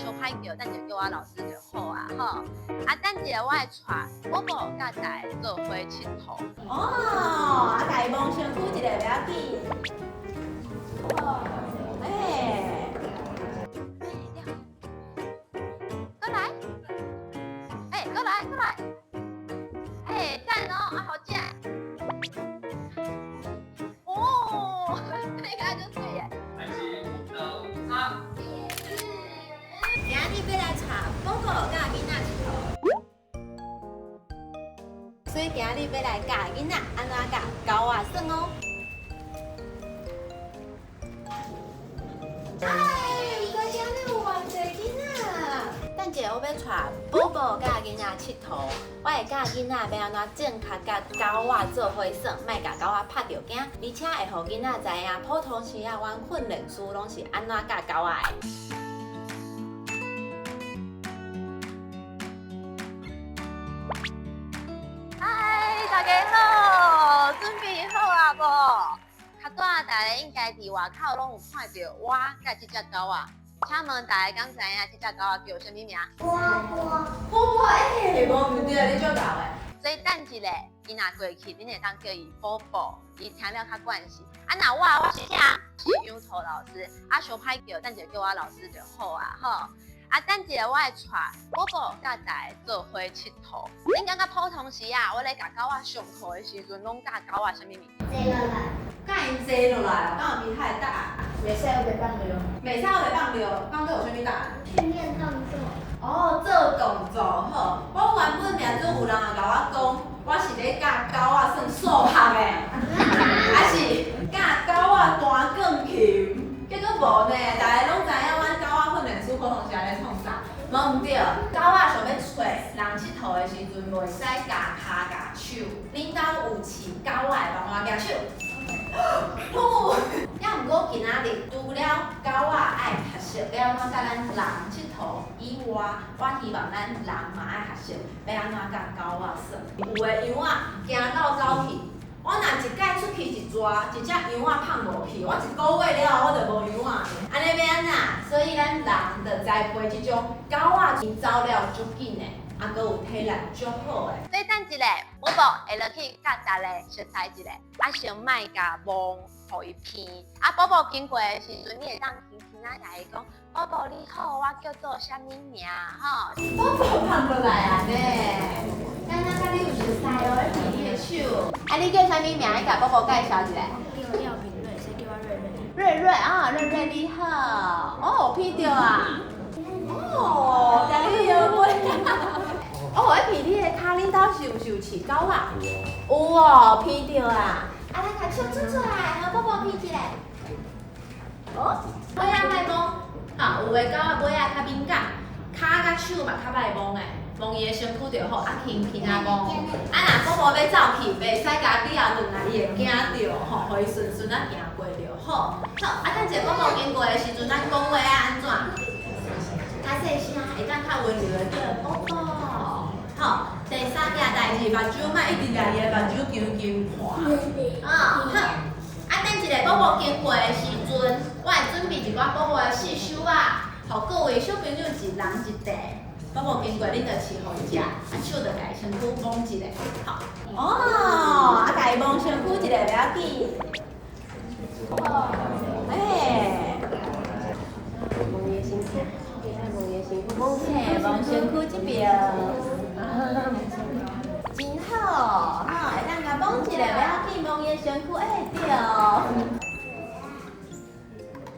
相歹叫，等下叫我老師就好啊，吼。啊，等一下我會帶寶寶佮大家做伙𨑨迌。哦，啊，共伊摸身軀一下袂要緊。欸，過來，欸，過來，過來，欸，讚哦，啊，好食。哦，這個就媠的。開始，兩三。今日欲來帶寶寶佮囡仔𨑨迌，所以今日欲來教囡仔按怎佮狗仔耍哦。嗨，毋知今日有偌濟囡仔。等一下我欲帶寶寶佮囡仔𨑨迌，我會教囡仔欲按怎正確佮狗仔做伙耍，莫共狗仔拍著驚，而且會予囡仔知影普通時仔阮訓練師攏是按怎教狗仔的。嗨，大家好，準備好啊無？較早大家應該佇外口攏有看著我佮這隻狗仔。請問大家敢知影這隻狗仔叫啥物名？波波。波波，欸，無毋對，你足𠢕的。所以等一下，伊若過去，恁會當叫伊寶寶，伊聽了較慣勢。啊，若我是啥？是楊桃老師。啊，相歹叫，等一下叫我老師就好啊，吼。啊，等一下我會帶寶寶佮大家做伙𨑨迌。恁感覺普通時啊，我咧共狗仔上課的時陣，攏教狗仔啥物物件？坐落來。共𪜶坐落來哦，敢有其他的答案？袂使予放尿。袂使予放尿，放閣有啥物答案？訓練動作。哦，做動作好。我原本命中有人也共我講，我是咧教狗仔算數學的，還是教狗仔彈鋼琴？結果無呢，大家攏知影阮狗仔訓練師普通時咧創啥？無毋對，狗仔想欲揣人𨑨迌的時陣，袂使共跤共手。恁兜有飼狗仔的，幫我舉手。哦，猶毋過今仔日除了狗仔愛學習欲按怎佮咱人𨑨迌以外，我希望咱人嘛愛學習欲按怎佮狗仔耍。有的羊仔驚到狗去，我若一擺出去一逝，一隻羊仔放無去，我一个月了後我就無羊仔。按呢欲按怎？所以咱人著栽培這種狗仔，𪜶走了足緊的，啊，閣有體力足好的。所以等一下，寶寶會落去佮大家熟似一下，啊，先莫共摸，予伊鼻。啊，寶寶經過的時陣，你會當輕輕仔共伊講：寶寶你好，我叫做啥物名？吼。寶寶放落來啊呢？敢若佮你有熟似哦，咧鼻你的手。啊，你叫啥物名？你共寶寶介紹一下。我叫廖平瑞，誰叫我瑞瑞？瑞瑞啊，瑞瑞你好。哦，鼻著啊。哦，共你搖尾。哦，咧鼻你的跤，恁兜是毋是有飼狗仔？有哦，鼻著啊。啊，咱共手伸出來，予寶寶鼻一下。哦，尾仔莫摸，哈，有的狗仔尾仔較敏感，跤佮手嘛較歹摸的，摸伊的身軀就好，啊輕輕仔摸。啊，若寶寶欲走去，袂使共你後轉來，伊會驚著吼，予伊順順仔行過就好。好，啊，等一下寶寶經過的時陣，咱講話愛按怎？較細聲，會當較溫柔的叫寶寶。好，第三件代誌，目睭莫一直掠伊的目睭緊緊看。啊，好。啊，等一下寶寶經過的時陣，我會準備一寡寶寶的刺繡仔，予各位小朋友一人一塊。寶寶經過，恁就飼予伊食，啊手就共伊身軀摸一下。好。哦，啊，共伊摸身軀一下袂要緊。欸。摸伊的身軀，摸伊的身軀，摸嘿，摸身軀這邊。真好，吼，會當共摸一下袂要緊，摸伊的身軀，欸，對。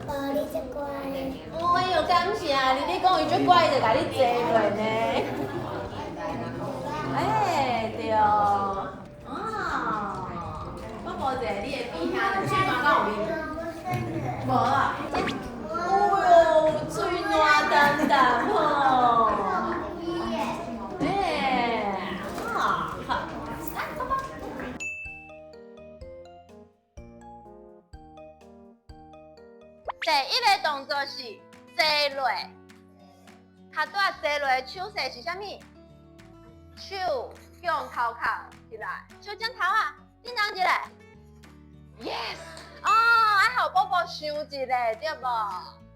寶你真乖。哎喲，感謝你，你講伊足乖，伊就共你坐落呢。欸，對。哦，寶寶坐你的邊遐，喙瀾敢有味？無啊。哦喲，喙瀾澹澹吼。欸，好，好，來，寶寶。第一个動作是坐落，跤拄仔坐落的手勢是啥物？手向頭殼起來，手掌頭啊，叮當一下。Yes，哦，愛予寶寶想一下，對無？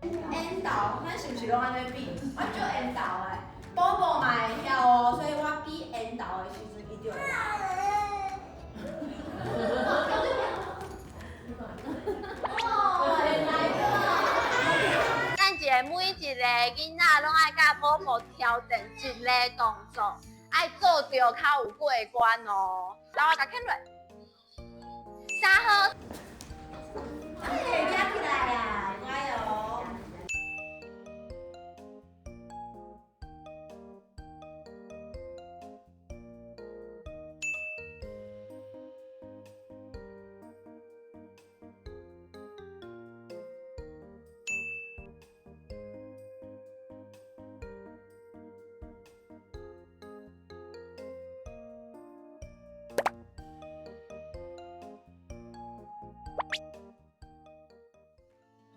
緣投，咱是毋是攏按呢比？我足緣投的，寶寶嘛會曉哦，所以我比緣投的時陣，伊就會來。哦，會來個。咱一个每一个囡仔攏愛佮寶寶挑戰一个動作，愛做著較有過關哦。來，我共牽落，三號。哎，舉起來啊，乖哦。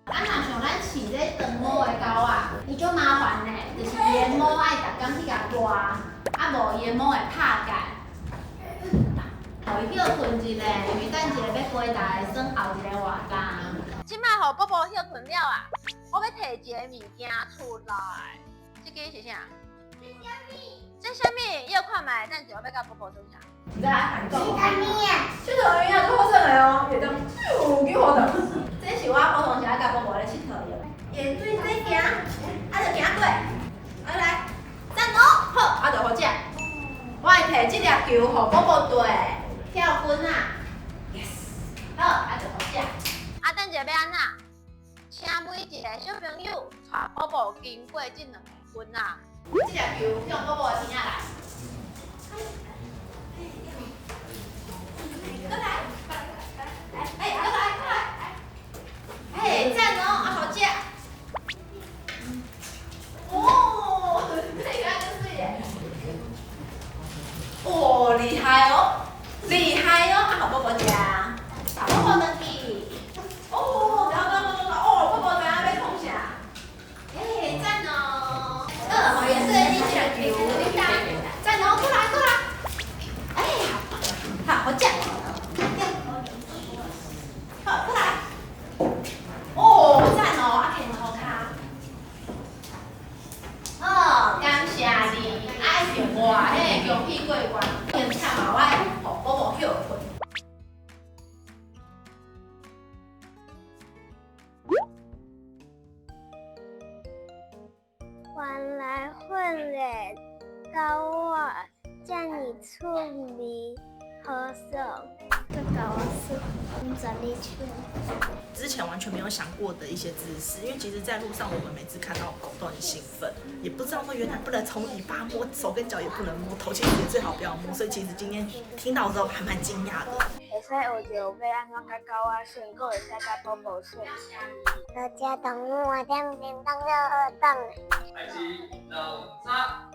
啊，若像咱飼這長毛的狗仔，伊足麻煩的，就是伊的毛愛逐工去共刮，啊無伊的毛會拍結，予伊歇睏一下，因為等一下欲陪大家耍後一个活動。這擺予寶寶歇睏了啊，我欲提一個物件出來，這個是啥？這啥物？歇看覓，等一下我欲佮寶寶耍啥？你在喊講。佚佗物啊！佚佗物啊，足好耍的哦，會當咻去活動。這是我普通時仔佮寶寶咧𨑨迌用。沿對這行，啊就行過，啊來，讚哦，好，啊就予食。我會提這粒球予寶寶綴跳滾仔，yes，好，啊就予食。啊，等下欲按怎？請每一個小朋友帶寶寶經過這兩個滾仔。這粒球向寶寶的耳仔來。過來，哎，過來，過來，哎，讚哦，啊予食。哦，這個足媠的。哦，厲害哦，厲害哦，啊，予寶寶食，把寶寶轉去。哦，不要不要不要，哦，寶寶知影欲創啥？哎，讚哦。好，予伊對你這粒球，你擔，讚哦，過來過來。哎，好，予食。好，過來。哦，讚哦，啊，牽塗跤。好，感謝你愛陪我，嘿，恭喜過關。現場嘛，我愛予寶寶歇睏。原來訓練狗仔遮爾趣味好耍，閣共我耍，毋知你笑。之前完全沒有想過的一些知識，因為其實在路上我們每次看到狗都很興奮，也不知道說原來不能從尾巴摸，手跟腳也不能摸，頭其實也最好不要摸，所以其實今天聽到之後還蠻驚訝的。會使學著欲按怎佮狗仔耍，閣會使佮寶寶耍。大家動物啊，點點當做學當。開始，兩、三。